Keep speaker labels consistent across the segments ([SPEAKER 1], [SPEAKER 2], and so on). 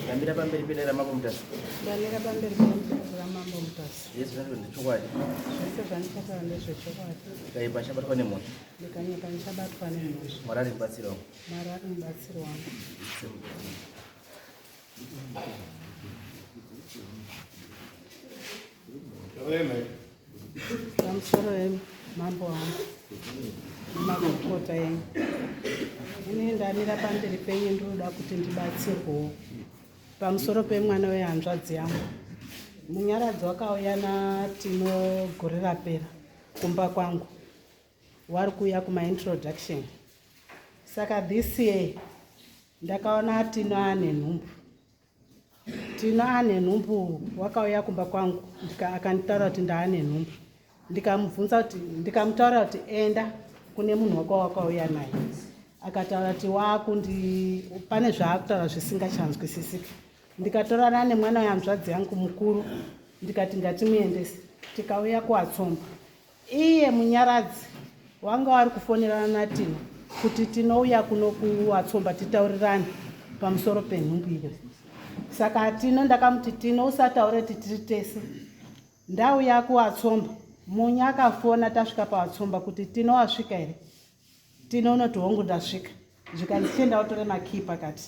[SPEAKER 1] Ndamira pamberi pedare raMambo Mutasa.
[SPEAKER 2] Ndamira pamberi pedare raMambo Mutasa.
[SPEAKER 1] Zvese zvandiri ndechokwadi.
[SPEAKER 2] Zvese zvandichataura ndezvechokwadi.
[SPEAKER 1] Ndikaipa ndichabatwa nemhosva.
[SPEAKER 2] Ndikanyepa ndichabatwa nemhosva.
[SPEAKER 1] Mwari ari mubatsiri wangu.
[SPEAKER 2] Mwari ari mubatsiri wangu. Pamusoro yemambo wangu nemakurukota enyu, ini ndamira pamberi penyu ndinoda kuti ndibatsirwewo pamusoro pemwana wehanzvadzi yangu. Munyaradzi wakauya naTino gore rapera kumba kwangu, wari kuuya kumaintroduction. Saka this year ndakaona Tino ane nhumbu. Tino ane nhumbu wakauya kumba kwangu akanditaura kuti ndaane nhumbu ndikamubvunza kuti ndikamutaura kuti enda kune munhu wako wakauya naye akataura kuti waakundi pane zvaakutaura zvisingachanzwisisika ndikatorana nemwana wehanzvadzi yangu mukuru ndikati ngatimuendese tikauya kuatsomba Iye Munyaradzi wanga wari kufonerana naTino kuti tinouya kuno kuWatsomba titaurirane pamusoro penhumbu iyo. Saka Tino ndakamuti Tino usataure kuti tiri tese. Ndauya kuWatsomba Munya akafona tasvika paWatsomba kuti Tino wasvika here? Tino unoti hongu ndasvika. Zvikanzi chienda utore makii pakati.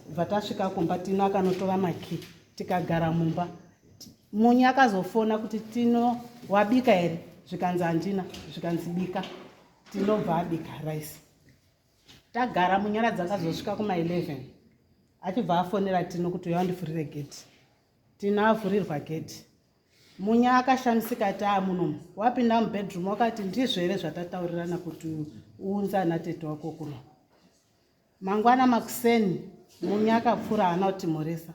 [SPEAKER 2] Bva tasvika kumba Tino akanotora makii tikagara mumba. Munya akazofona kuti Tino wabika here? Zvikanzi handina. Zvikanzi bika. Tino bva abika rice. Tagara Munyaradzi akazosvika kuma 11 achibva afonera Tino kuti uya undivhurire gate. Tino avhurirwa gate. Munya akashamisika ati aa munomu wapinda mubedroom wakati ndizvo here zvatataurirana kuti uunze ana tete wako kuno. Mangwana makuseni Munya akapfuura haana kutimhoresa.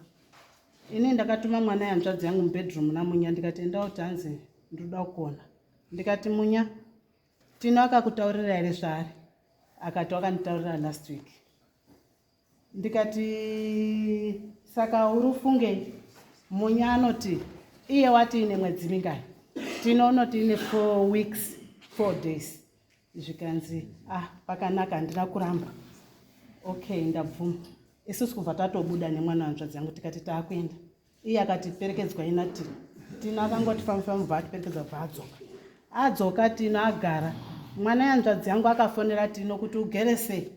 [SPEAKER 2] Ini ndakatuma mwana yanzvadzi yangu mubedroom naMunya ndikati enda uti hanzi ndinoda kukuona. Ndikati Munya Tino akakutaurira here zvaari? Akati wakanditaurira last week. Ndikati saka uri ufungei? Munya anoti iye wati ine mwedzi mingani? Tino unoti ine 4 weeks 4 days. Zvikanzi ah pakanaka handina kuramba. Okay ndabvuma. Isusu kubva tatobuda nemwana wanzvadzi yangu tikati taakuenda. Iye akati perekedzwai naTino. Tino akangoti fambi fambi bva atiperekedza bva adzoka. Adzoka Tino agara. Mwana yanzvadzi yangu akafonera Tino kuti ugere sei?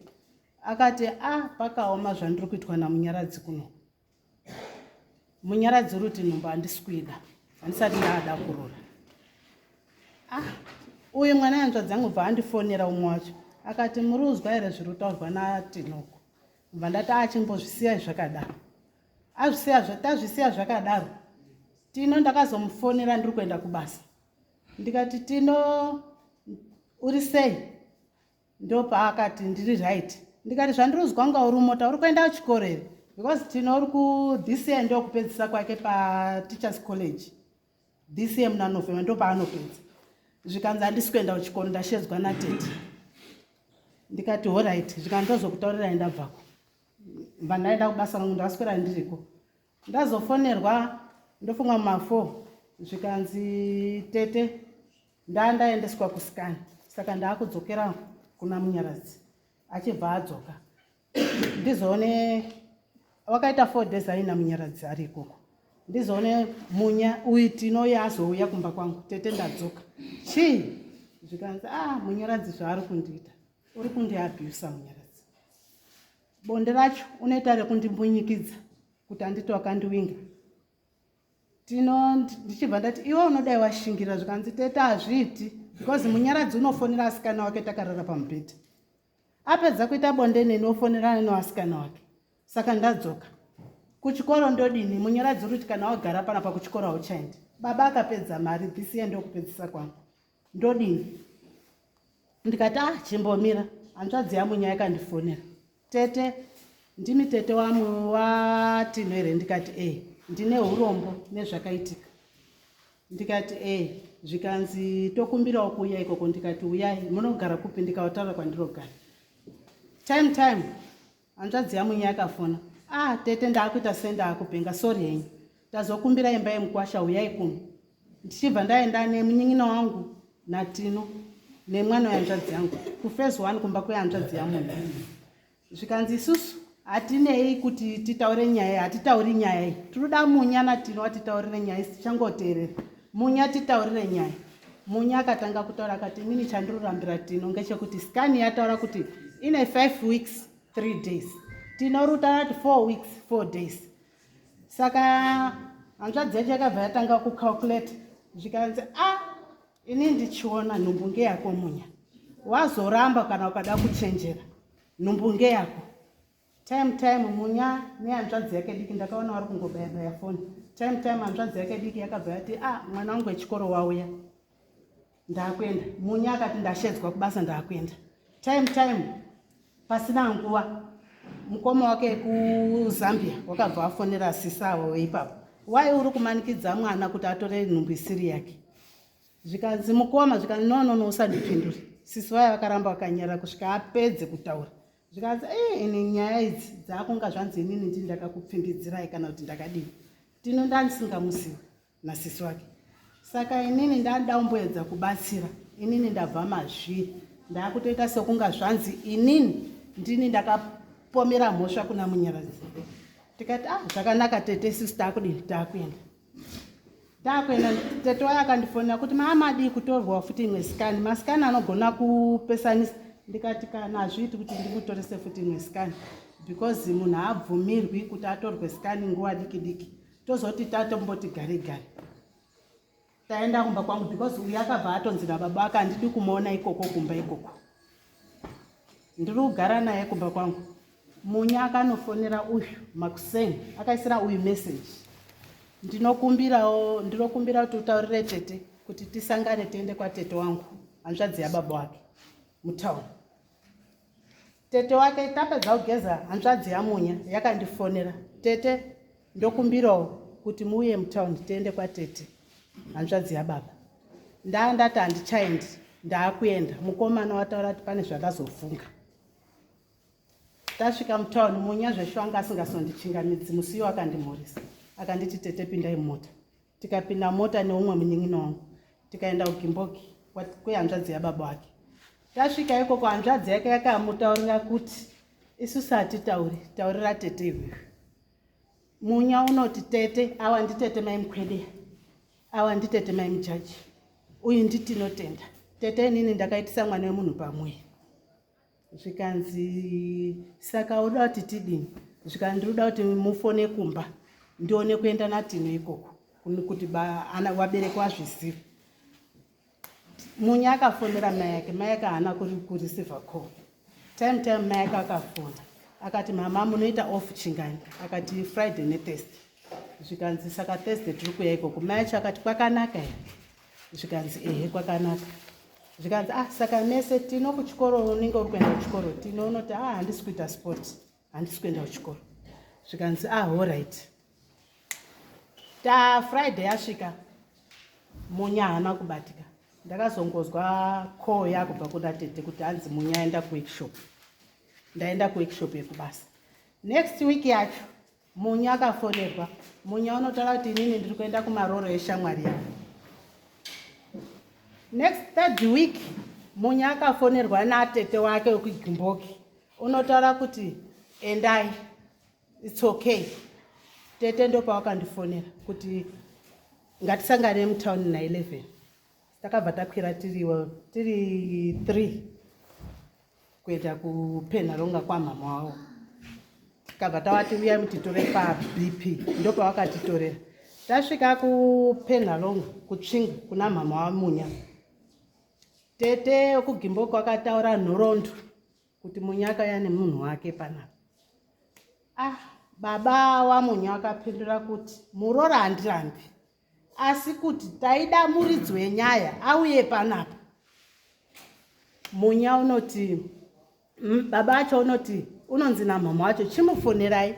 [SPEAKER 2] Akati ah pakaoma zvandiri kuitwa naMunyaradzi kuno. Munyaradzi uri kuti nhumbu handisi kuida. Handisati ndaada kuroora. Ah uyu mwana yanzvadzi yangu bva andifonera umwe wacho. Akati muri uzwa here zviri kutaurwa naTinoko? Bva ndati achimbozvisiyai zvakadaro. Azvisiya tazvisiya zvakadaro. Tino ndakazomufonera ndiri kuenda kubasa. Ndikati Tino uri sei? Ndopaakati ndiri right. Ndikati zvandiri kuzwa kunga uri mumota uri kuenda kuchikoro here? Because Tino uri ku this year ndokupedzisa kwake pa Teachers College. This year muna November ndopaanopedza. Zvikanzi handisi kuenda kuchikoro ndashedzwa natete. Ndikati horait zvikanzi ndozokutaurirai ndabvako. Bva ndaenda kubasa rangu ndaswera ndiriko. Ndazofonerwa ndofunga muma 4 zvikanzi tete ndandaendeswa kusikani saka ndaakudzokera kuna Munyaradzi achibva adzoka ndizoone wakaita 4 days aina Munyaradzi ari ikoko ndizoone Munya uyu Tino azouya kumba kwangu tete ndadzoka chii zvikanzi ah Munyaradzi zvaari kundiita uri kundiabusa Munyaradzi bonde racho unoita rekundimbunyikidza kuti anditi wakandiwinga Tino ndichibva ndati iwe unodai washingira zvikanzi tete hazviiti because Munyaradzi unofonera asikana wake takarara pamubhedha apedza kuita bonde neni ofonerana newasikana wake saka ndadzoka kuchikoro ndodini Munyaradzi uri kuti kana wagara panapa kuchikoro hauchaendi baba akapedza mari this year ndokupedzisa kwangu ndodini ndikati ah chimbomira hanzvadzi yamunya yakandifonera tete ndimi tete wamwe watino here ndikati e ndine urombo nezvakaitika ndikati e zvikanzi tokumbirawo kuuya ikoko ndikati uyai munogara kupi ndikawataura kwandirogara time time hanzvadzi yamunya yakafona ah tete ndaakuita sendaakupenga sorry henyu tazokumbira imba yemukwasha uyai kuno ndichibva ndaenda nemunyin'ina wangu natino nemwana wehanzvadzi yangu kuphase one kumba kwehanzvadzi yamunhu zvikanzi isusu Hatinei kuti titaure nyaya, hatitauri nyaya iyi. Tinoda Munya naTino atitaurire nyaya, isi tichangoteerera. Munya titaurire nyaya. Munya akatanga kutaura akati inini chandirurambira Tino ngechekuti scan yataura kuti ine 5 weeks 3 days. Tino rutaura kuti 4 weeks 4 days. Saka hanzvadzi yacho yakabva yatanga kucalculate zvikanzi a ah, ini ndichiona nhumbu ngeyako Munya. Wazoramba kana ukada kuchenjera. Nhumbu ngeyako. Time time Munya nehanzvadzi yake diki ndakaona vari kungobaya baya foni. Time time hanzvadzi yake diki yakabva yati ah mwana wangu wechikoro wauya. Ndakuenda. Munya akati ndashedzwa kubasa ndakuenda. Time time pasina nguva mukoma wake kuZambia wakabva afonera sisi avo veipapo. Why uri kumanikidza mwana kuti atore nhumbu isiri yake? Zvikanzi mukoma zvikanzi no no no usandipindure. Sisi vaya vakaramba vakanyarara kusvika apedze kutaura. Zvikanzi eh ini nyaya idzi dzakunga zvanzi inini ndini ndakakupfimbidzirai kana kuti ndakadini. Tino ndandisingamuzivi nasisi wake. Saka inini ndanda kumboedza kubatsira. Inini ndabva mazviri. Ndakutoita sekunga zvanzi inini ndini ndakapomera mhosva kuna Munyaradzi. Tikati ah zvakanaka tete isusu takudini takuenda. Takuenda tete waye akandifonera kuti mama adii kutorwa futi imwe scan. Masikani anogona kupesanisa. Ndikati kana hazviiti kuti ndikutorese futi imwe scan because munhu haabvumirwi kuti atorwe scan nguva diki diki. Tozoti tatomboti gare gare. Taenda kumba kwangu because uyu akabva atonzi nababa ake handidi kumuona ikoko kumba ikoko. Ndiri kugara naye kumba kwangu. Munya akanofonera uyu makuseni akaisira uyu message. Ndinokumbirawo ndinokumbira kuti utaurire tete kuti tisangane tiende kwatete wangu hanzvadzi yababa wake mutown. Tete wake tapedza kugeza hanzvadzi yaMunya yakandifonera. Tete ndokumbirawo kuti muuye mutown tiende kwatete hanzvadzi yababa. Ndaa ndati handichaendi ndaakuenda mukomana wataura kuti pane zvandazofunga. Tasvika mutown Munya zveshuwa anga asingasondichingamidzi musi iwo akandimhoresa akanditi tete pindai mumota. Tikapinda mota neumwe munin'ina wangu tikaenda kuGimboki kwehanzvadzi yababa wake. Tasvika ikoko hanzvadzi yake yakamutaurira kuti isusu hatitauri taurira tete iwewe. Munya unoti tete awa nditete mai Mukwede awa nditete mai Mujaji uyu ndiTinotenda tete inini ndakaitisa mwana wemunhu pamwe. Zvikanzi saka uda kuti tidini? Zvikanzi ndinoda kuti mufone kumba ndione kuenda naTino ikoko kuti vabereki vazvizive. Munya akafonera mai yake, mai yake haana kureceiver call. Time time mai yake akafona akati mama munoita off chingani? Akati Friday neThursday. Zvikanzi saka Thursday tiri kuya ikoko. Mai yacho akati kwakanaka here? Zvikanzi ehe kwakanaka. Zvikanzi ah saka mese Tino kuchikoro unenge uri kuenda kuchikoro. Tino unoti ah handisi kuita sport, handisi kuenda kuchikoro. Zvikanzi ah alright. Ta Friday yasvika Munya haana kubatika. Ndakazongozwa call yakubva kuna tete kuti hanzi Munya aenda kuworkshop. Ndaenda kuworkshop yekubasa. Next week yacho Munya akafonerwa. Munya unotaura kuti inini ndiri kuenda kumaroro eshamwari yangu. Next third week Munya akafonerwa natete wake wekuGimboki. Unotaura kuti endai. It's okay. Tete ndopawakandifonera kuti ngatisangane mutown na 11. Takabva takwira tiri 3 kuenda kuPenhalonga kwamama wavo. Tikabva tavati uyai mutitore paBP ndopavakatitorera. Tasvika kuPenhalonga kutsvingo kuna mama waMunya. Tete wekuGimboko akataura nhoroondo kuti Munya akauya nemunhu wake panapa. Ah, baba waMunya akapindura kuti muroora handirambi asi kuti taida muridzi wenyaya auye panapa. Munya unoti baba acho unoti unonzi namama wacho chimufonerai.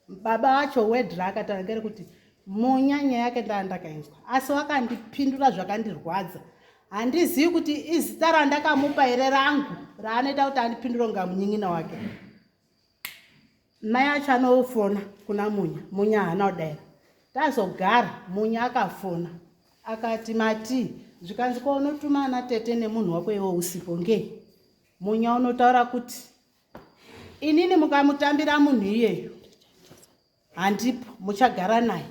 [SPEAKER 2] Baba vacho word raakataura ngerekuti Munya nyaya yake ndaa ndakainzwa asi wakandipindura zvakandirwadza. Handizivi kuti izita randakamupa here rangu raanoita kuti andipindure kunga munyin'ina wake. Mai acho anofona kuna Munya, Munya haana kudaira. Tazogara Munya akafona akati mati zvikanzi ko unotuma ana tete nemunhu wako iwe usipo ngei? Munya unotaura kuti Inini mukamutambira munhu iyeyo handipo, muchagara naye.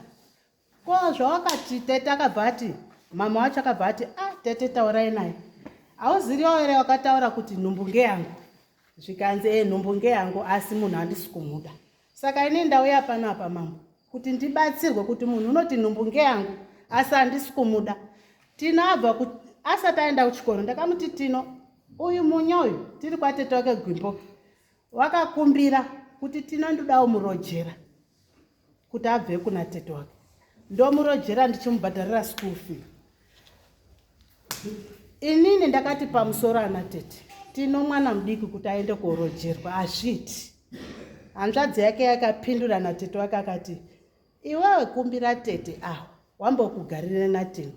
[SPEAKER 2] Ko zvawakati tete akabva ati, mama wacho akabva ati, ah tete taurai naye. Hauziriwo here wakataura kuti nhumbu ngeyangu? Zvikanzi e nhumbu ngeyangu asi munhu handisi kumuda. Saka ini ndauya pano apa mambo kuti ndibatsirwe kuti munhu unoti nhumbu ngeyangu asi handisi kumuda. Tino abva asati aenda kuchikoro ndakamuti Tino uyu munya uyu tiri kwatete wake Gwimbo wakakumbira kuti Tino ndodawo murojera kuti abve kuna tete wake ndomurojera ndichimubhadharira school fee. Inini ndakati pamusoro ana tete Tino mwana mudiki kuti aende korojerwa hazviiti. Hanzvadzi yake yakapindura natete wake akati iwewe kumbira tete awa wambokugarire naTino.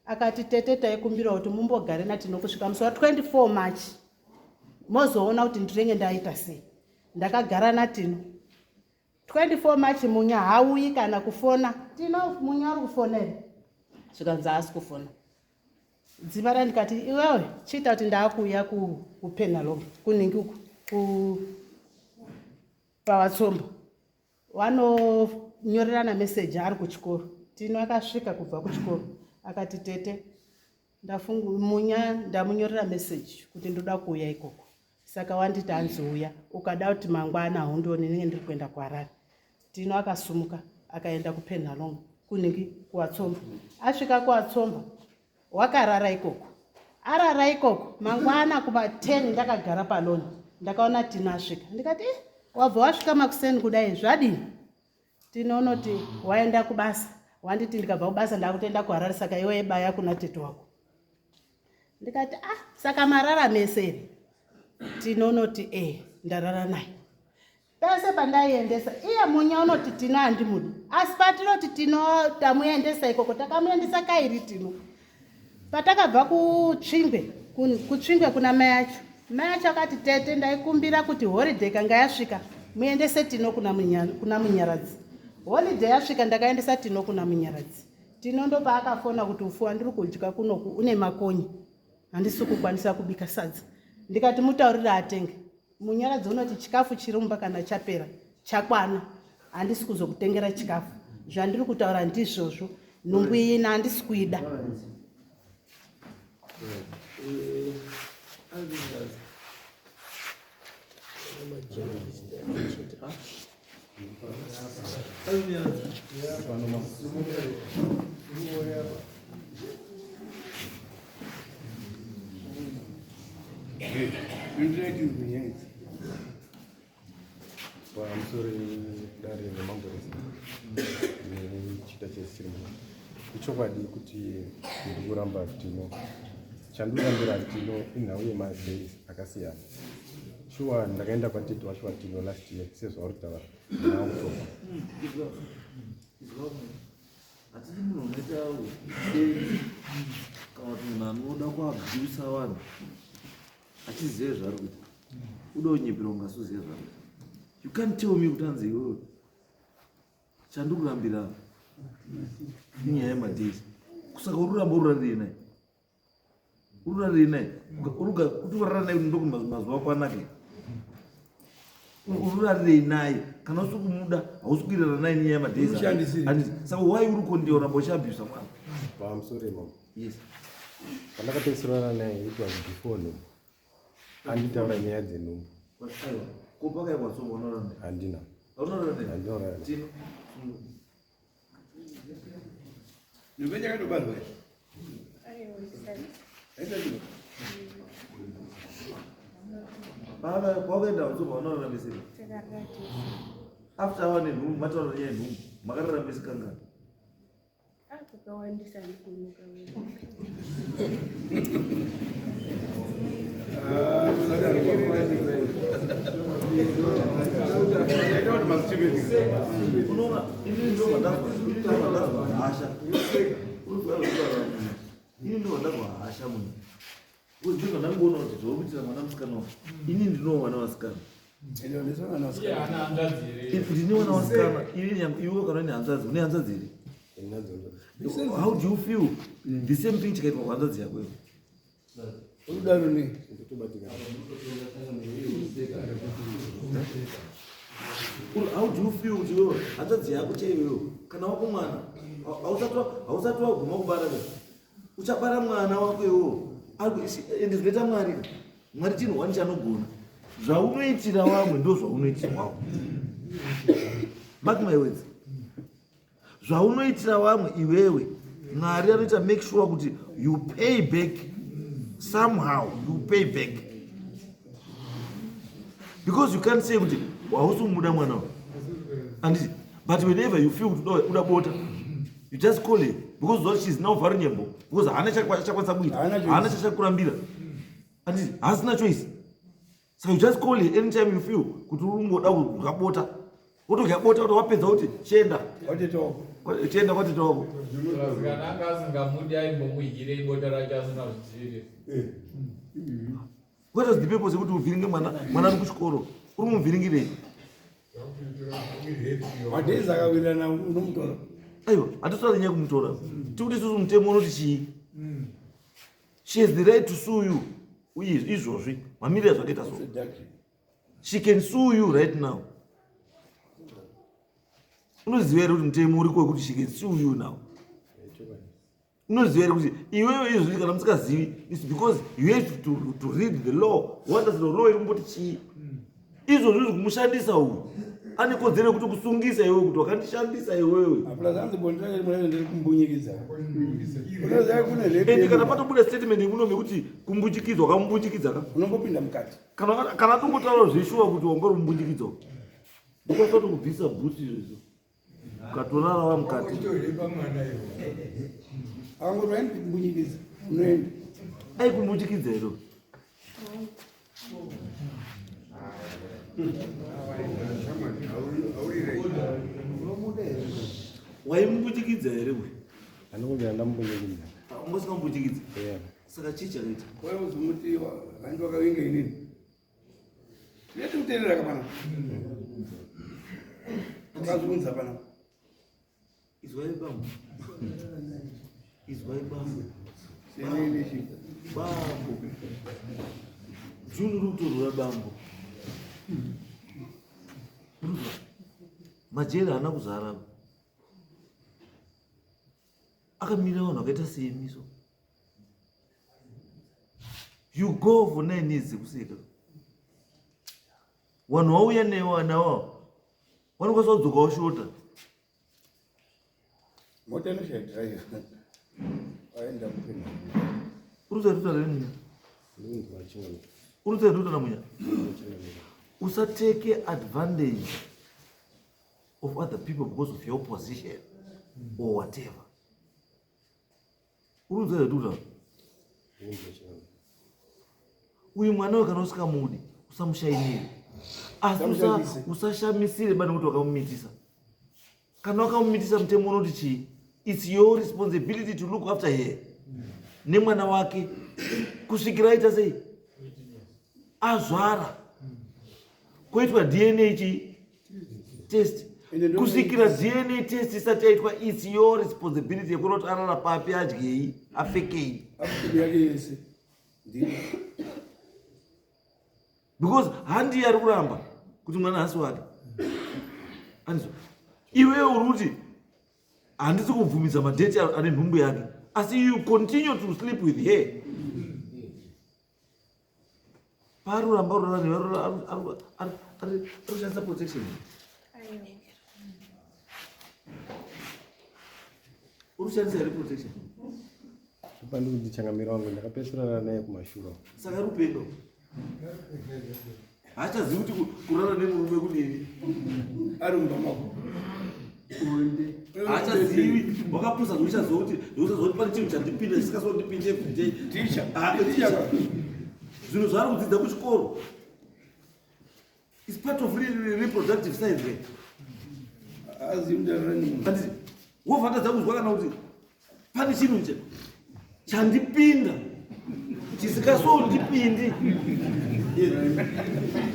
[SPEAKER 2] Akati tete taikumbira kuti mumbogare naTino kusvika musi wa 24 March mozoona kuti ndinenge ndaita sei. Ndakagara naTino 24 March Munya hauyi kana kufona. Tino Munya ari kufona here? Zvikanzi haasi kufona. Dzimara ndikati iwewe chiita kuti ndaakuuya kuPenalong kuningi uku ku pawatsombo vanonyorerana meseji ari kuchikoro. Tino akasvika kubva kuchikoro akati tete ndafungu Munya ndamunyorera meseji kuti ndoda kuuya ikoko saka wanditi anzi uya ukada kuti mangwana haundioni ndinenge ndiri kuenda kuHarare. Tino akasumuka akaenda kuPenhalong kuningi kuWatsomba. Asvika kuWatsomba wakarara ikoko. Arara ikoko mangwana kuma 10 ndakagara paloni ndakaona Tino asvika ndikati eh, wabva wasvika makuseni kudai zvadini? Tino unoti waenda kubasa wanditi ndikabva kubasa ndakutoenda kuHarare saka iwe baya kuna tete wako. Ndikati ah saka marara mese here? Tino unoti eh ndarara naye. Pese pandaiendesa iye Munya unoti Tino handimudi asi patinoti Tino tamuendesa ikoko takamuendesa kairi Tino. Patakabva kutsvingwe kutsvingwe kuna mai acho mai acho akati tete ndaikumbira kuti holiday kanga yasvika muendese Tino kuna Munyaradzi. Holiday yasvika ndakaendesa Tino kuna Munyaradzi. Tino ndopaakafona kuti ufu wandiri kudya kunoku une makonye handisi kukwanisa kubika sadza. Ndikati mutaurire atenge. Munyaradzi unoti chikafu chiri mumba kana chapera chakwana handisi kuzokutengera chikafu. Zvandiri kutaura ndizvozvo nhumbu iyi ina handisi kuida.
[SPEAKER 3] Pamusoro dare remamboresa nechita chese chiri muno ichokwadi kuti ndiri kuramba Tino. Chandinorambira Tino inhau yemadays akasiyana. Shuwa ndakaenda kwatete wacho waTino last year sezvauri kutaura muna October.
[SPEAKER 4] Hatidi munhu unoita ubenzi kana kuti munhu anoda kuabhusa vanhu achiziva zvaari kuita. Uda kunyepera kunge asiuziva zvaari kuita. You can't tell me kuti anzi iwewe chandikurambira inyaya yemadays. Kusaka uri kuramba urarire naye. Urarire naye. Kuti urara naye ndokuti mazuva ako anake. Urarire naye. Kana usiri kumuda hausi kuirara naye nenyaya yemadays.
[SPEAKER 5] Ushandisire.
[SPEAKER 4] Saka why uri kondiora uchiabhusa mwana?
[SPEAKER 3] Pamusoro imamo.
[SPEAKER 4] Yes.
[SPEAKER 3] Pandakapedzisirana naye it was before nhumbu. Anditaura nyaya dzenhumbu.
[SPEAKER 4] Aiwa. Ko pakaikwa tsombo unorara naye?
[SPEAKER 3] Handina.
[SPEAKER 4] Unorara naye?
[SPEAKER 3] Handinorara naye.
[SPEAKER 4] Tino.
[SPEAKER 5] Nyumba yakatobarwa here? Haisati.
[SPEAKER 4] Baba kwakaenda kutsombo unorara mese. After awa nenhumbu mataura nyaya yenhumbu makarara mese kangani?
[SPEAKER 6] Kakawandisa ndikumuka wewe.
[SPEAKER 5] Ah,
[SPEAKER 4] Unoona ini ndo vandazwa hasha. Ini ndo vandazwa hasha munhu. Because ndizvo ndangoona kuti zvauri kuitira mwana musikana wako. Ini ndinowo vana vasikana. Ndine vana vasikana. Ini yangu iwe kana une hanzvadzi, une hanzvadzi here?
[SPEAKER 3] Ndinadzo.
[SPEAKER 4] How do you feel? The same thing chikaitwa kuhanzvadzi yako iwe.
[SPEAKER 5] Urikudaro nei?
[SPEAKER 3] Ndotobatikana.
[SPEAKER 4] How do you feel kuti iwewe hanzvadzi yako chaiyoyo kana wako mwana hausati waguma kubara ka uchabara mwana wako iwewo ende zvinoita mwari ka mwari chinhu wani chanogona zvaunoitira vamwe ndo zvaunoitirwawo mark my words zvaunoitira vamwe iwewe mwari anoita make sure kuti you pay back somehow you pay back because you can't say kuti hausi kumuda mwana uyu anditi but whenever you feel kuti uda bota you just call her because what she's now vulnerable because haana chakwanisa kuita haana chachakurambira anditi haasina choice saka you just call her anytime you feel kuti uri kungoda kudya bota wotodya bota kuti wapedza kuti chienda chienda kwatete wako
[SPEAKER 6] kana anga asingamudi aimbomudyirei bota racho asina kuzvidzivirira
[SPEAKER 5] eh.
[SPEAKER 4] what is the purpose yekuti uvhiringe mwana mwana ari kuchikoro uri muvhiringirei
[SPEAKER 5] madhezi akawirirana unomutora
[SPEAKER 4] aiwa hatitotauri nyaya kumutora tikuti isusu mutemo unoti chii she has the right to sue you uye izvozvi mamiriro azvakaita so she can sue you right now unoziva here kuti mutemo uriko wekuti she can sue you now unoziva here kuti iwewe izvozvi kana musikazivi its because you have to, to read the law what does the law iri kumboti chii izvozvo izvi kumushandisa uyu ane kodzero yekuti kusungisa iwewe kuti wakandishandisa iwewe ende kana patobuda statement yemuno mekuti kumbunyikidzwa wakamubunyikidzwa ka
[SPEAKER 5] unombopinda mukati
[SPEAKER 4] kana atongotaura zveshuwa kuti wanga uri mumbunyikidzwa ndokwanisa kutokubvisa bhutsu izvozvo ukatorara wa mukati
[SPEAKER 5] akangoti unoenda
[SPEAKER 4] aikumbunyikidza here waimumbundikidza here uyu
[SPEAKER 3] andikubvira ndamumbundikidza
[SPEAKER 4] unga usingamumbundikidza saka chii chakaita
[SPEAKER 5] waizomuti vanti wakavinga inini tinotomuteerera kapana wakazunza pana
[SPEAKER 4] Izwai bambo. Izwai bambo. Bambo. Juni uri kutorora bambo. Majeri haana kuzara. Akamira vanhu vakaita semi so. You go for 9 years dzekuseka. Vanhu vauya newe nawo vanokwanisa kudzoka washota.
[SPEAKER 5] Mota inoshaya driver. Aenda kupinda.
[SPEAKER 4] Uri kutaura nini? Uri kutaura munya? Usatake advantage of other people because of your position or whatever. Uri kutaura kutaura. Uyu mwana uyu kana usikamudi usamushainire. Asi usashamisire bani kuti wakamumitisa. Kana wakamumitisa mutemo unoti chii? It's your responsibility to look after her nemwana wake kusvikira aita sei azvara koitwa dna chii test kusvikira dna test isati yaitwa its your responsibility yekuona kuti arara papi adyei apfekei because handiye ari kuramba kuti mwana hasi wake andizo iwewe uri kuti handisi kubvumidza madheti ane nhumbu yake asi you continue to sleep with her paari kuramba urarani ari kushandisa protection uri kushandisa here protection
[SPEAKER 3] Pandikuti changamiro wangu ndakapesirana naye kumashura.
[SPEAKER 4] Saka rupendo haachazivi kuti kurara nemurume kudini
[SPEAKER 5] ari mumba mako
[SPEAKER 4] haachazivi wakapusa zvouchaziva kuti zvouchaziva kuti pane chinhu chandipinda chisikasondipinde everyday
[SPEAKER 5] ticha
[SPEAKER 4] zvinhu zvaari kudzidza kuchikoro It's part of reproductive science. Anditi wobva atadza kuzwa kana kuti pane chinhu chandipinda chisikasondipindi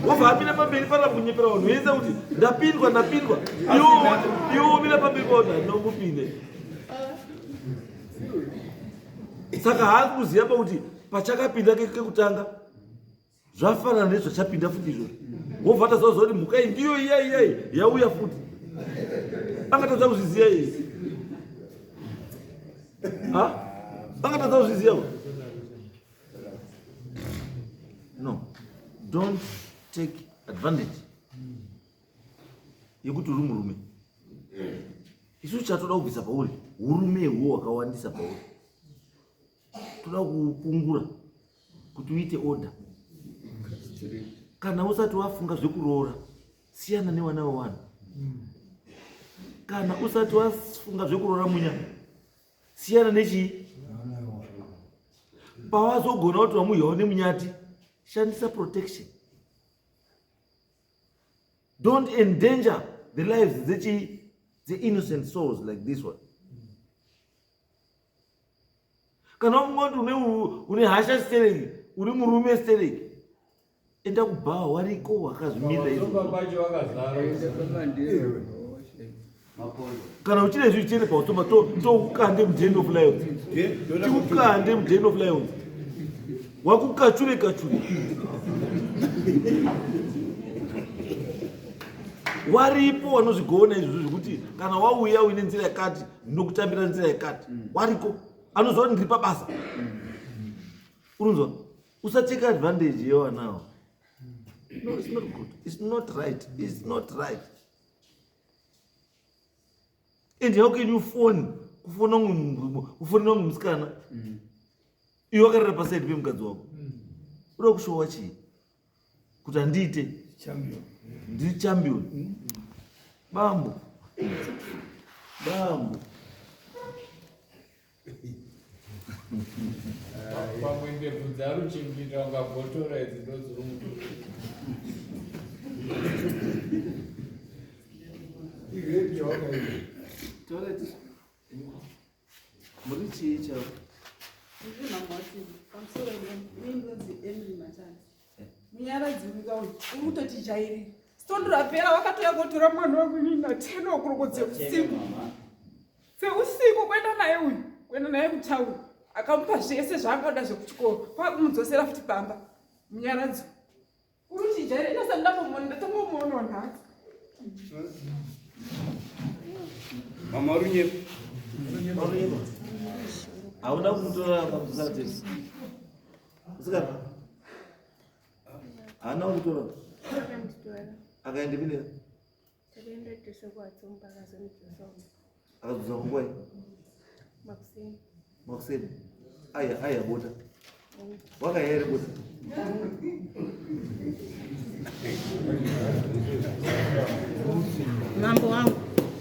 [SPEAKER 4] wobva amira pamberi pana kunyepera vanhu vese kuti ndapindwa ndapindwa iwo womira pamberi pavanhu handina kumbopinde saka haasi kuziva pakuti Pachakapinda kekutanga zvafanana nezvachapinda futi izvozvo. Wobva taziva kuti mhuka iyi ndiyo iya iya yauya futi. Angatadza kuzviziva iyi. Ha? Angatadza kuzviziva. No. Don't take advantage yekuti uri murume. Isu chatoda kubvisa pauri urume ihwo wakawandisa pauri. Toda kupungura kuti uite order. Kana usati wafunga zvekuroora siyana nevana vevanhu. Kana usati wafunga zvekuroora munya siyana nechii pawazogona kuti wamuhyawo nemunyati shandisa protection. Don't endanger the lives dzechii dzeinnocent souls like this one. Kana wafunga kuti une hasha stereki, uri murume stereki, enda kubhawa wariko wakazvimirira izvozvo. Kana uchine zvi chene pausoma tokukande muden of lions, tikukande muden of lions, wakukachure kachure. Waripo wanozvigona izvozvo zvekuti kana wauya uine nzira yakati ndinokutambira nzira yakati. Wariko anoziva kuti ndiri pabasa. Unonzwa? Usatake advantage yewanawo. No, it's not good. It's not right. It's not right. And how can you phone? Kufona kufonera umwe musikana. Iwe wakarara paside pemukadzi wako. Unoda kushowa chii? Kuti handiite
[SPEAKER 5] champion.
[SPEAKER 4] Ndiri champion. Bambo. Bambo.
[SPEAKER 6] Pamwe ndebvu dzaruchengeta ungagotora idzi ndodziri mutu.
[SPEAKER 4] Toilet. Muri chii chavo?
[SPEAKER 7] Ndiri mama waTino. Pamusoro ini ndonzi Emily Machana. Munyaradzi uyu uyu uri kutotijairira. Svondo rapera wakatouya kotora mwana wangu inini naTino kuroko dzeusiku. Dzeusiku kuenda naye uyu, kuenda naye kutauni. Akamupa zvese zvaangada zvekuchikoro. Kwakumudzosera futi pamba. Munyaradzi. Uri kutijairira. Ini asati ndambomuona, ndatongomuonawo nhasi.
[SPEAKER 5] Mama runyepa.
[SPEAKER 4] Runyepa. Hauna kumutora pamusati. Musikana. Haana kumutora.
[SPEAKER 8] Akanditora.
[SPEAKER 4] Akaenda pine.
[SPEAKER 8] Takaenda tese kwaTsumba akazondidzosa.
[SPEAKER 4] Akadzosa nguwai?
[SPEAKER 8] Makuseni.
[SPEAKER 4] Makuseni. Aya aya bota. Wakaya here bota?
[SPEAKER 2] Mambo wangu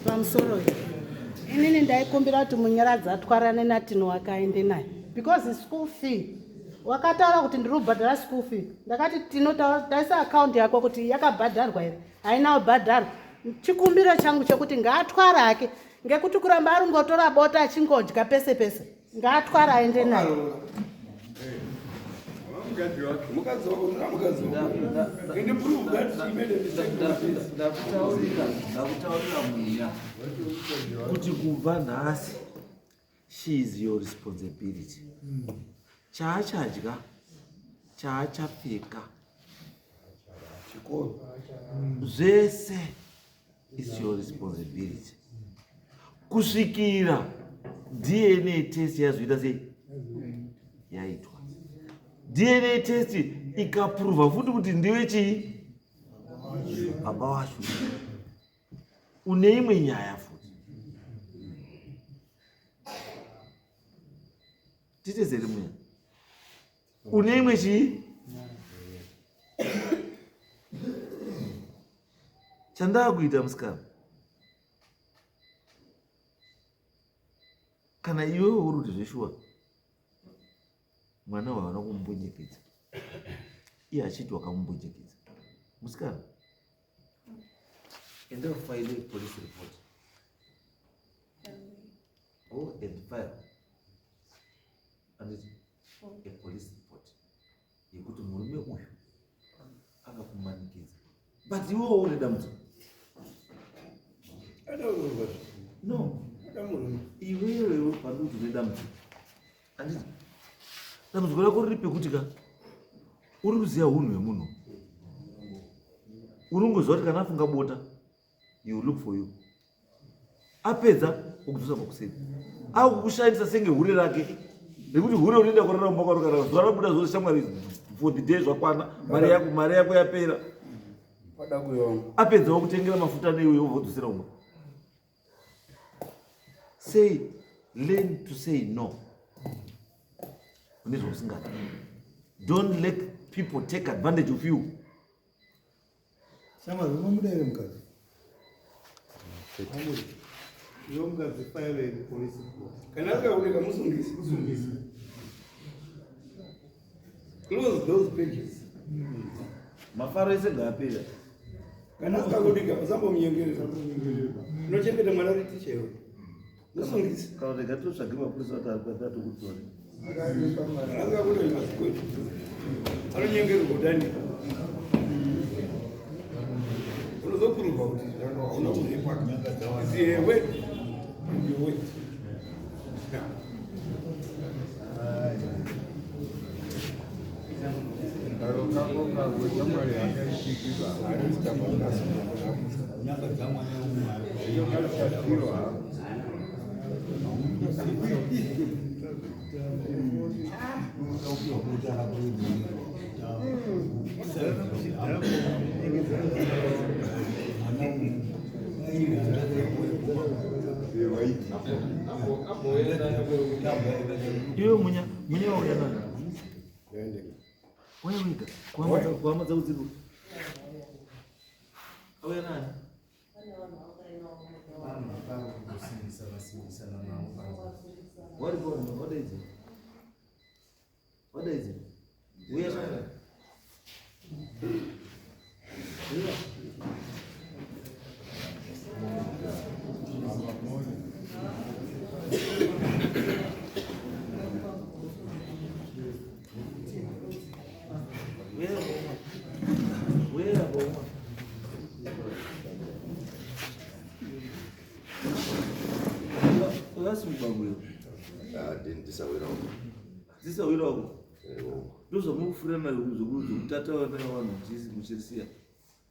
[SPEAKER 2] pamusoro inini ndaikumbira kuti Munyaradzi atwarane naTino wakaende naye because school fee wakataura kuti ndiri kubhadhara school fee. Ndakati Tino taisa account yako kuti yakabhadharwa here, haina kubhadharwa. Chikumbiro changu chekuti ngaatwara hake, ngekuti kuramba ari ngotora bota achingodya pese pese, ngaatwara aende naye.
[SPEAKER 5] Mukadzi wako, ndina mukadzi wako. And prove that she made a mistake.
[SPEAKER 4] Ndakutaurira munya kuti kubva nhasi she is your responsibility. Chaachadya, chaachapfeka,
[SPEAKER 5] Chikoro.
[SPEAKER 4] zvese is your responsibility. Kusvikira DNA test yazoita sei? Yaitwa. DNA test ikaprova futi kuti ndiwe chii? Baba wacho. Une imwe nyaya futi. Titezere munya. Une imwe chii? Chandakuita musikana. Kana iwewe uri kuti zveshuwa mwana waona kumumbunyikidzwa, iye achiti wakamumbunyikidzwa. Musikana, enda ufile police report. Go and file and a police report yekuti murume uyu akakumanikidza, but iwewe une dambudziko. No, iwewe panoti une dambudziko, handiti? Dambudziko rako riri pekuti ka uri kuziva unhu hwemunhu. Unongoziva kuti kana afunga bota he will look for you. Apedza okudzosa makuseni. Akukushandisa senge hure rake. Nekuti hure unoenda kurara mumba kwaro kana zuva rabuda zuva shamwari for the day zvakwana mari yako mari yako yapera. Apedza wakutengera mafuta neiwe wodzosera umwe. Say learn to say no. Une zvausingadi. Don't let people take advantage of you.
[SPEAKER 9] Shamwari unomuda here mukadzi? Amuri. Iwe mukadzi file police report.
[SPEAKER 5] Kana akaoneka musungisi.
[SPEAKER 9] Musungisi.
[SPEAKER 5] Close those pages.
[SPEAKER 4] Mafaro ese ngaapera.
[SPEAKER 5] Kana akakudika usambomunyengerera. Unochengeta mwana uri ticha iwe. Musungisi.
[SPEAKER 4] Kana rega totsvage mapurisa kuti ari kuda tokutore.
[SPEAKER 5] Akakuda mazikoti. Anonyengererwa kudani. Unozokururwa kuti hauna kurepwa. It's a word. You wait.
[SPEAKER 4] Iwe munya munya wauya nani? Wauya wega. Kuhama dzako dziri kupi? Auya nani? Waripo wadaidze. Wadaidze. Uya nani? Uya. Uya boma. Uya boma. Uyasi mubambo.
[SPEAKER 10] Ndisawira wako.
[SPEAKER 4] Ndisawira wako. Ndozvamukufurana zvekutata vana vanhu muchirisiya.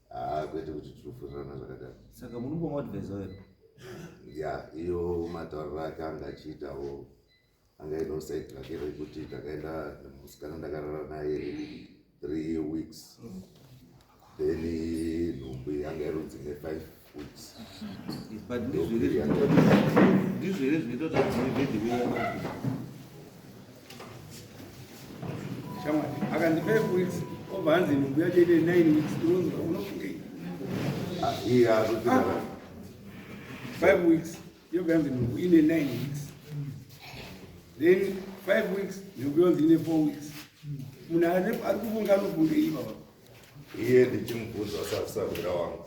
[SPEAKER 10] Ah, kwete kuti tinofurirana zvakadaro.
[SPEAKER 4] Saka munombomuadvisa here?
[SPEAKER 10] Ya, iyo matauriro ake anga achiitawo anga aine side rake rekuti takaenda musikana ndakarara naye 3 weeks then nhumbu yanga irunzi ne5 weeks.
[SPEAKER 4] But ndizvo here zvinoita kuti adzivevhedhe kuya?
[SPEAKER 5] Shamwari, akanzi 5 weeks obva hanzi nhumbu yacho ine 9 weeks unonzwa unofungei?
[SPEAKER 10] Iye akuti
[SPEAKER 5] 5 weeks yobva yanzi nhumbu ine 9 weeks. Then 5 weeks nhumbu yonzi ine 4 weeks. Munhu ari kufunga anofungei baba?
[SPEAKER 10] Iye ndichimubvunza sasahwira wangu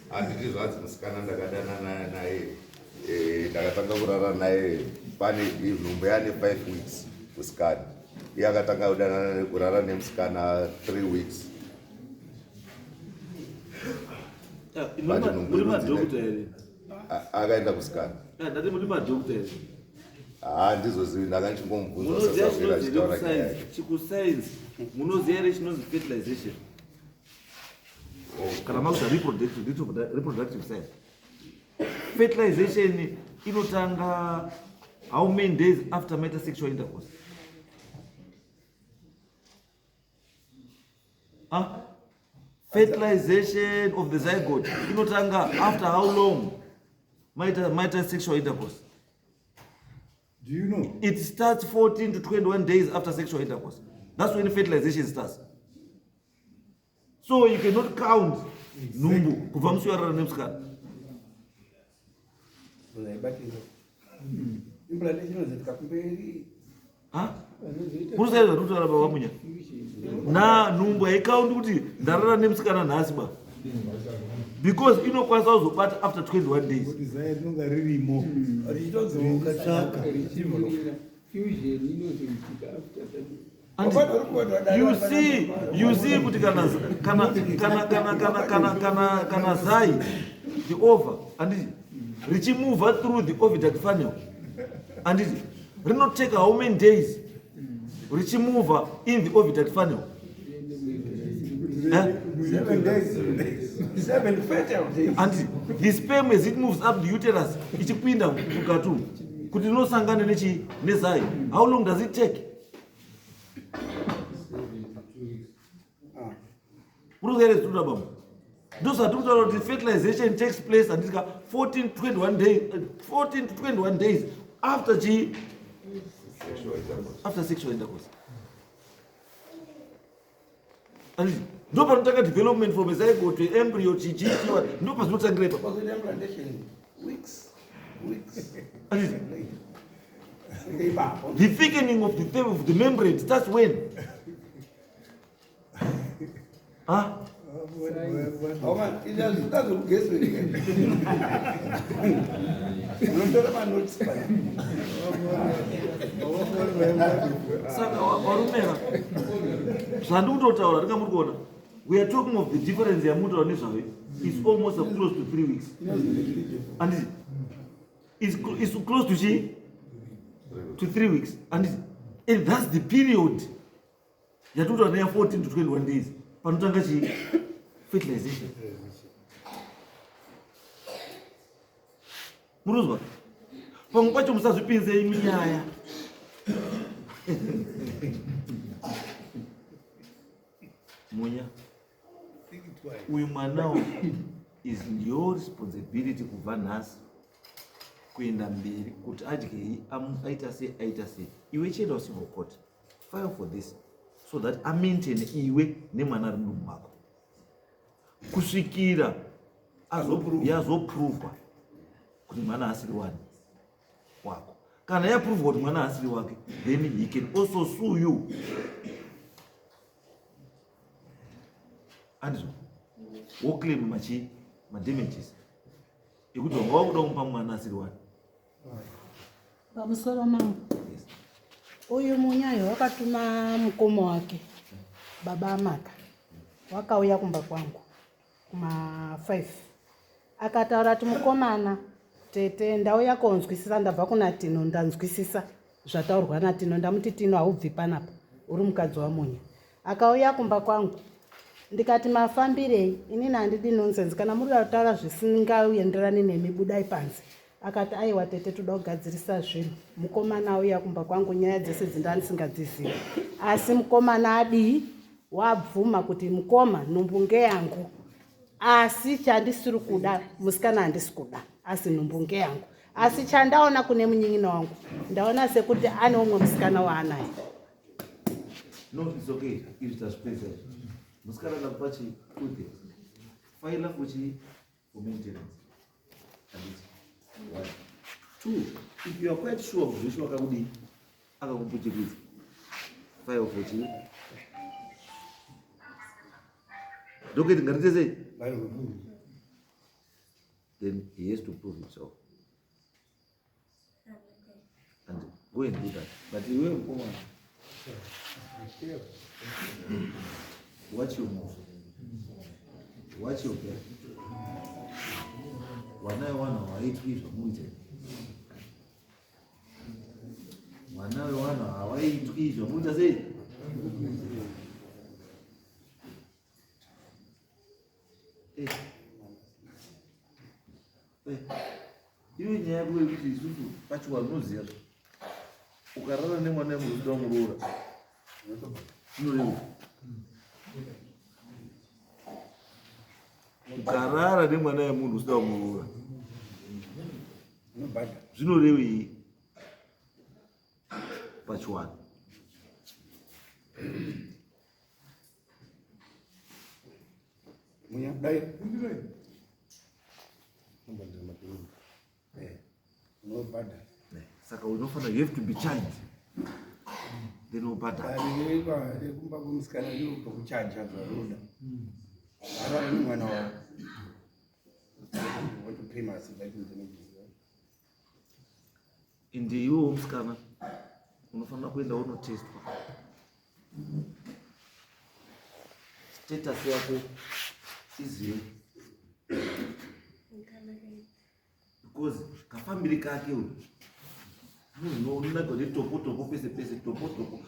[SPEAKER 10] handiti zvanzi musikana ndakadanana naye ndakatanga kurara naye pane nhumbu yaane 5 weeks musikana iye akatanga kudanana kurara nemusikana 3 weeks. But nhumbu
[SPEAKER 4] Muri
[SPEAKER 10] inonzi
[SPEAKER 4] madhokota here?
[SPEAKER 10] Akaenda kusikana.
[SPEAKER 4] Ndati muri madhokota here?
[SPEAKER 10] Haa, ndizozivi, ndanga ndichingomubvunza
[SPEAKER 4] Munoziva
[SPEAKER 10] sasahwira
[SPEAKER 4] chinonzi
[SPEAKER 10] achitaura nyaya yake.
[SPEAKER 4] chikuscience, munoziva here chinonzi fertilization? Kana makuita reproductive science, fertilization inotanga how many days after maita sexual intercourse? Ah? Fertilization of the zygote inotanga after how long maita sexual intercourse?
[SPEAKER 9] Do you know?
[SPEAKER 4] It starts 14 to 21 days after sexual intercourse. That's when fertilization starts. So you cannot count nhumbu kubva musi warara nemusikana.
[SPEAKER 5] Unaibatira. Implantation inozoitika kumberi.
[SPEAKER 4] Munosaizva zvinotaura baba Munya. Na nhumbu haikaundi kuti ndarara nemusikana nhasi ba. Because inokwanisa kuzobata after 21 days.
[SPEAKER 9] Kuti zai rinonga ririmo.
[SPEAKER 5] Richitodzoka.
[SPEAKER 9] Tsvaka.
[SPEAKER 6] Fusion inozoitika after that.
[SPEAKER 4] You see kuti kana zai, the ova, anditi richimove through the oviduct funnel, anditi rinotake how many days? Richimova in the oviduct funnel? Eh? And the sperm as it moves up the uterus ichipinda mukati umu kuti rinosangana nechi nezai, how long does it take? Muri kuziva here baba? Ndozvatiri kutaura kuti fertilization takes place, handiti, 14 to 21 days, 14 to 21 days after chi after sexual intercourse. Handiti ndo panotanga development from a zygote to embryo, chichichiwa, ndo pazvinotangira ipapo.
[SPEAKER 5] Pazoita implantation weeks, weeks
[SPEAKER 4] Handiti
[SPEAKER 5] ipapo.
[SPEAKER 4] The thickening of the membrane starts when? Huh?
[SPEAKER 5] Auma, izvi zvekugesi, unotora manotes pana.
[SPEAKER 4] Saka varumera, zvandikutotaura ndinga muri kuona, we are talking of the difference yamutaura nezvayo is almost close to 3 weeks, anditi? Is close to chi to 3 weeks, anditi? And that's the period yatikutaura neya 14 to 21 days panotanga chi fertilization. Muruzwa, pamwe pacho musazvipinzei minyaya. Munya, uyu mwanawo is your responsibility kubva nhasi kuenda mberi, kuti adyei, aita sei, aita sei. Iwe chienda kucivil court, file for this so that amaintain iwe nemwana ari mudumbu mako kusvikira yazoprovwa kuti mwana asiri wani wako. Kana yaprovwa kuti mwana asiri wake, then he can also sue you, andizvo? Woclaim machi madamages ekuti wanga wakuda kumupa mwana asiri wani.
[SPEAKER 2] Pamusoro mangu, uyu munyayo wakatuma mukoma wake, baba amaka, wakauya kumba kwangu kuma5, akataura kuti, "Mukomana, tete, ndauya konzwisisa, ndabva kuna Tino, ndanzwisisa zvataurwa naTino." Ndamuti, "Tino, haubvi panapa, uri mukadzi waMunya." Akauya kumba kwangu, ndikati, "Mafambirei? Inini handidi nonsense. Kana muri kuda kutaura zvisingaenderani nemi, budai panze." Akati, "Aiwa tete, toda kugadzirisa zvinhu. Mukomana auya kumba kwangu, nyaya dzese dzindandisingadzizivi, asi mukomana adii, wabvuma kuti mukoma, nhumbu ngeyangu, asi chandisiri kuda musikana, handisi kuda, asi nhumbu ngeyangu. Asi chandaona kune munyin'ina wangu, ndaona sekuti ane umwe musikana waanaye."
[SPEAKER 4] No, it's okay. Izvi tazvipedza izvi. Musikana ndakupa chi two things: file for chi for maintenance, handiti? One, two, if you are quite sure kuti zveshe wakakudii, akakupuchiridza, file for chi docket, ngatite sei, then he has to prove himself and go and do that. But iwe mukomana, watch your move, watch your back. Wana wevanhu hawaitwi zvamuita. Mwana wevanhu hawaitwi zvamuita sei. Eh. Eh. Iwe, nyaya yako yekuti isusu pachiwa unoziva, ukarara nemwana wemunhu usida kumuroora, zvinoreva ukarara nemwana wemunhu usida kumuroora zvinorevei pachiwani?
[SPEAKER 5] Munya, dai. Unobhadhara.
[SPEAKER 4] Saka unofanira, you have to be charged, then wobhadhara.
[SPEAKER 5] Rekumba kwemusikana rinobva kuchaja zvaroda. Arara nemwana wavo. Want to pay my surviving damages.
[SPEAKER 4] Ende iwewo musikana unofanira kuenda unotestwa status yako izive, because kafambiri kake uyu unonaka kuti topo topo pese pese, topo topo.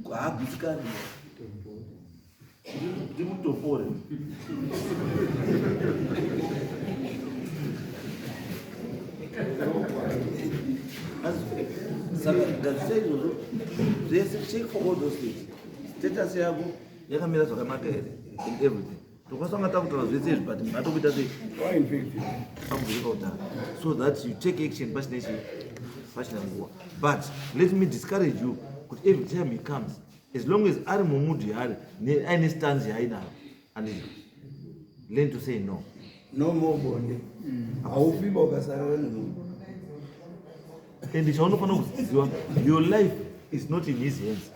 [SPEAKER 4] Haagutsikani. Ndimutopore. Saka gadzisai izvozvo zvese, check for all those things. Status yako yakamira zvakanaka here and everything. Tokwanisa kunga takutaura zvese izvi but matokuita sei? Pakuvhurika kudhara. So that you take action pasina chii? Pasina nguva. But let me discourage you kuti every time he comes, as long as ari mumudhu yaari aine stance yaainayo, anditi learn to say no.
[SPEAKER 5] No more bonde. Haufiba ukasarara nemunhu.
[SPEAKER 4] And chaunofanira kuziva, your life is not in his hands.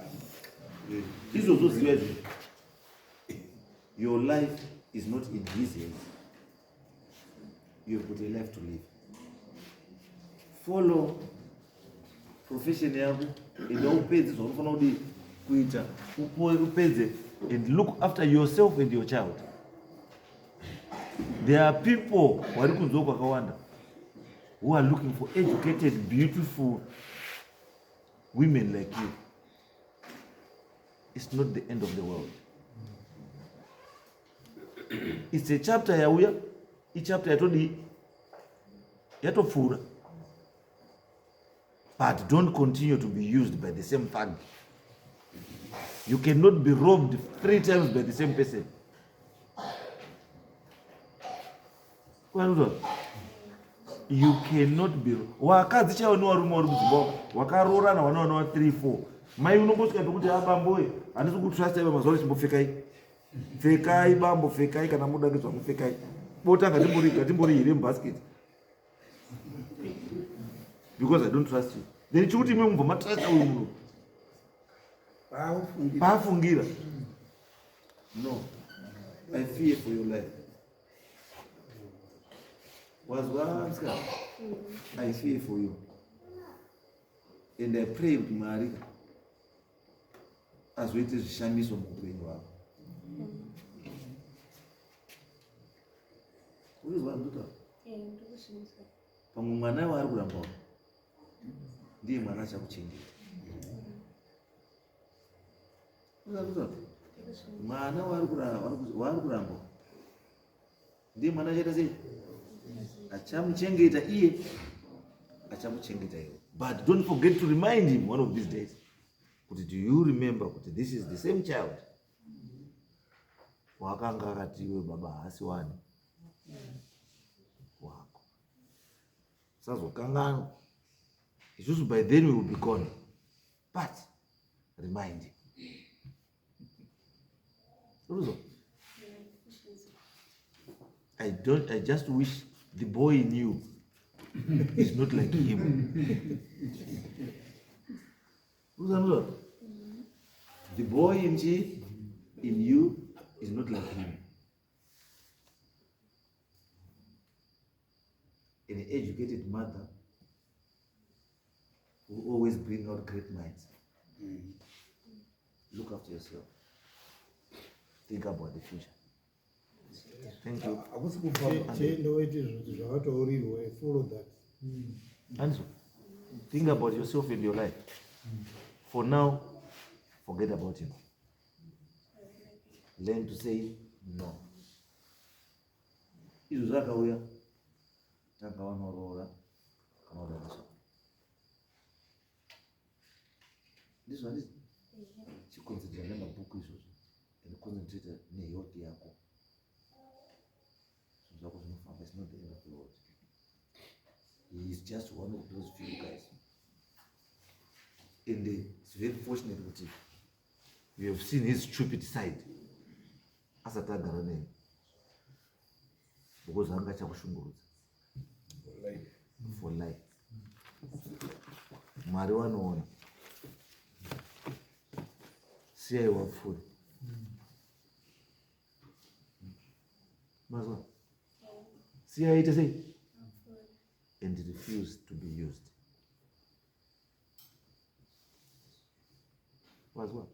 [SPEAKER 4] Izvozvo ziva izvozvo. Your life is not in his hands. You have got a life to live. Follow profession yako, enda upedze zvaunofanira kudii kuita, upedze and look after yourself and your child. There are people vari kunze kwakawanda who are looking for educated, beautiful women like you. It's not the end of the world. It's a chapter yauya, ichapter yatodii, yatopfuura. But don't continue to be used by the same thug. You cannot be robbed 3 times by the same person. You cannot be. Wakadzi chaiwo nevarume vari mudzimba wakaroorana vana vana va 3 4. Mai unongosvika pekuti abamboe handisi kutrust iva mazuva chimbopfekai. Pfekai bambo, pfekai kana muda ngezvangu pfekai. Bota ngatimbori here mubasket. Because I don't trust you. Then chikuti imwe mubva matrust uyu munhu. Paafungira. No. I fear for your life. Wazwa msikana? I fear for you. And I pray kuti Mwari azoite zvishamiso muupenyu hwako. Urikuzwa ndotaura? Pamwe mwana waari kuramba ndiye mwana achakuchengeta. Mwana waari kuramba ndiye mwana achaita sei? Achamuchengeta iye, achamuchengeta iwe. But don't forget to remind him one of these days kuti do you remember kuti this is the same child wakanga akati iwe baba haasi wani wako. Usazokanganwa. Isusu by then we will be gone. But remind him. Uruzo? I don't, I just wish the boy in you is not like him. Uruzo? The boy in you, in you is not like him. An educated mother will always bring out great minds. Look after yourself. Think about the future. Thank you.
[SPEAKER 9] Follow that.
[SPEAKER 4] And so, think about yourself and your life. For now, forget about him. Learn to say no. Izvo zvakauya tanga vanoroora kana kuda. Ndizvo handizvo? Chiconcentrate nemabhuku izvozvo and concentrate nehealth yako. Zvinhu zvako zvinofamba. It's not the end of the world. He is just one of those few guys. And it's very fortunate kuti you have seen his stupid side asati agara neni, because anga achakushungurudza for life. Mwari wanoona. Siyai wapfuure. Mazwa? Siyai aite sei? And refuse to be used. Wazwa?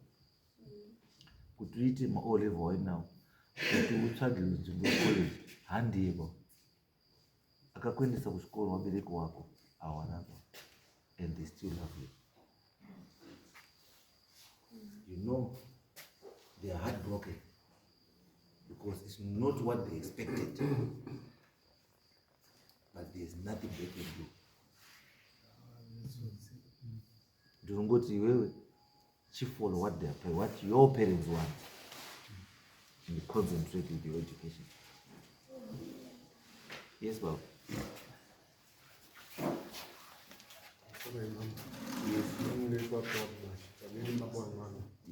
[SPEAKER 4] Kuti uite ma O level right now, kuti utsvage nzvimbo yecollege, handivo. Akakuendesa kuchikoro wabereki wako hawanako, and they still love you. You know they are heartbroken because it's not what they expected, but there's nothing they can do. Ndinongoti iwewe chifollow what they are, what your parents want, and concentrate with your education. Yes, baba.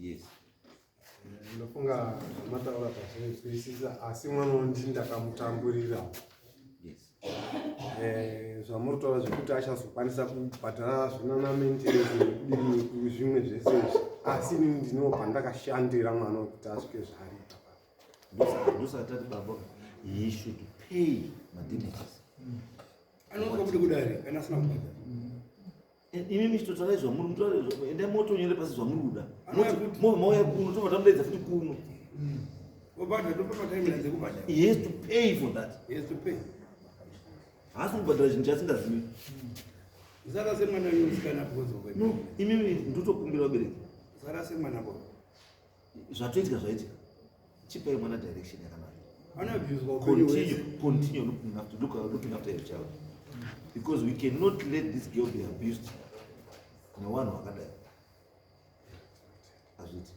[SPEAKER 4] Yes.
[SPEAKER 3] Ndofunga zvamataura tazvinzwisisa, asi mwana ndini ndakamutamburirawo. Zvamuri kutaura zvekuti achazokwanisa kubhadhara zvinana maintenance nekudini zvimwe zvese izvi, asi inini ndiniwo pandakashandira mwana wekuti asvike zvaari ipapa.
[SPEAKER 4] Ndosaka tati baba, he should pay madamages.
[SPEAKER 5] Anoka kuti kudare kana asina kubhadhara.
[SPEAKER 4] Imi michitotaura zvamuri mutaure, endai motonyore pasi zvamuri kuda.
[SPEAKER 5] Anouya kuti-
[SPEAKER 4] Mauya kuno, tobva tamudaidza futi kuno.
[SPEAKER 5] Obhadhara, topa matimelines ekubhadhara.
[SPEAKER 4] He has to pay for that.
[SPEAKER 5] He has to pay.
[SPEAKER 4] Haasi kubhadhara chinhu chaasingazivi.
[SPEAKER 5] Usara semwana wenyu musikana because of
[SPEAKER 4] No, imimi ndotokumbira vabereki.
[SPEAKER 5] Usara semwana baba.
[SPEAKER 4] Zvatoitika zvaitika, chipai mwana direction yakanaka.
[SPEAKER 5] Anoabuswa upenyu
[SPEAKER 4] Continue,
[SPEAKER 5] hwese.
[SPEAKER 4] continue looking after your child, because we cannot let this girl be abused nevanhu vakadai. Hazviti.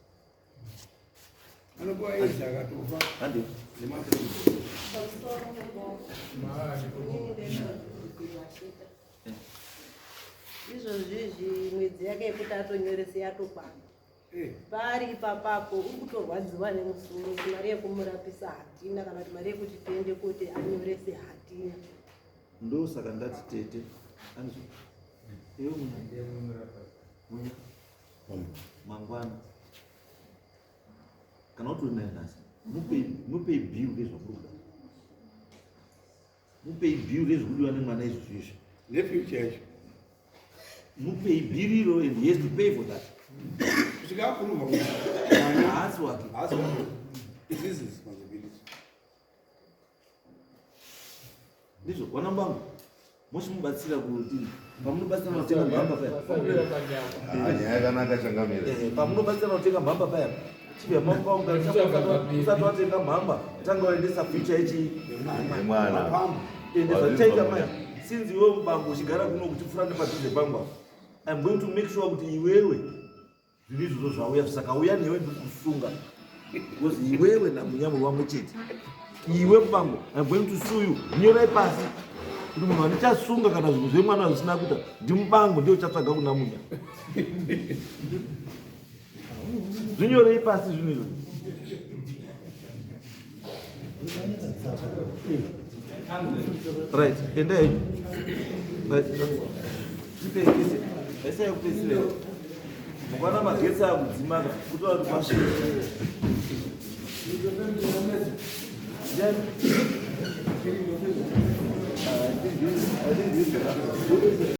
[SPEAKER 5] Anokuva aids akatofa.
[SPEAKER 4] Handi.
[SPEAKER 5] Nemapepa.
[SPEAKER 7] Inini ndinozvigwashita izvozvizvi, mwedzi yake yekuti atonyorese yatokwana. Pari ipapapo uri kutorwadziwa nemusoro kuti mari yekumurapisa hatina, kana kuti mari yekuti tiende kuti anyorese hatina.
[SPEAKER 4] Ndosaka ndati tete andizvo iwe munya, munya mangwana kana utori naye nhasi, mupei bill rezvamuri kuda, mupei bill rezvikudiwa nemwana izvozvo izvi.
[SPEAKER 5] Nefuture yacho.
[SPEAKER 4] Mupei bill iro and he has to pay for that.
[SPEAKER 5] Kusvika apuruvha mwana.
[SPEAKER 4] Haasi wake.
[SPEAKER 5] Haasi wake. It's his responsibility.
[SPEAKER 4] Ndizvo vana vangu, mochimubatsira kuti pamunobatsira kutenga mhamba paya.
[SPEAKER 10] Ah, nyaya yakanaka, changamire.
[SPEAKER 4] Pamunobatsira kutenga mhamba paya, chibva mamba, usati watenga mhamba, tanga waendesa future ichi.
[SPEAKER 10] Yemwana.
[SPEAKER 4] Ende zvatichaita mai, since iwewe mubango uchigara kuno kuchipfuura nepadhuze pangu apa, I'm going to make sure kuti iwewe zvinhu izvozvo zvauya zvisakauya newe ndikusunga, because iwewe namunyamuri wamwe chete. Iwe mubango, I'm going to sue you. Nyorai pasi kuti munhu andichasunga kana zvinhu zvemwana zvisina kuita ndimubango, ndiye uchatsvaga kuna munya. Zvinyorei pasi zvinhu izvozvo. Right, endai. Right, tipekise vaisai kupedzisira. Mukana magetsi akudzimaka kutora kuti masvika. Then, I think this.